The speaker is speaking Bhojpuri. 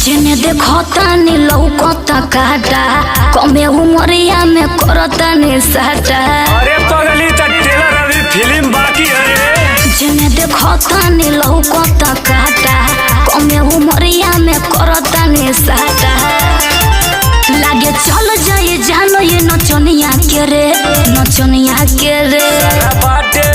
जेने देखतानी लौकता काटा, कमे उमरिया में करतानी साटा। अरे पगली, त टेलर अभी फिल्म बाकी है रे। जेने देखतानी लौकता काटा, कमे उमरिया में करतानी साटा। लागे चल जाए जानो ये नचनिया के रे, नचनिया के रे। सारा बाटे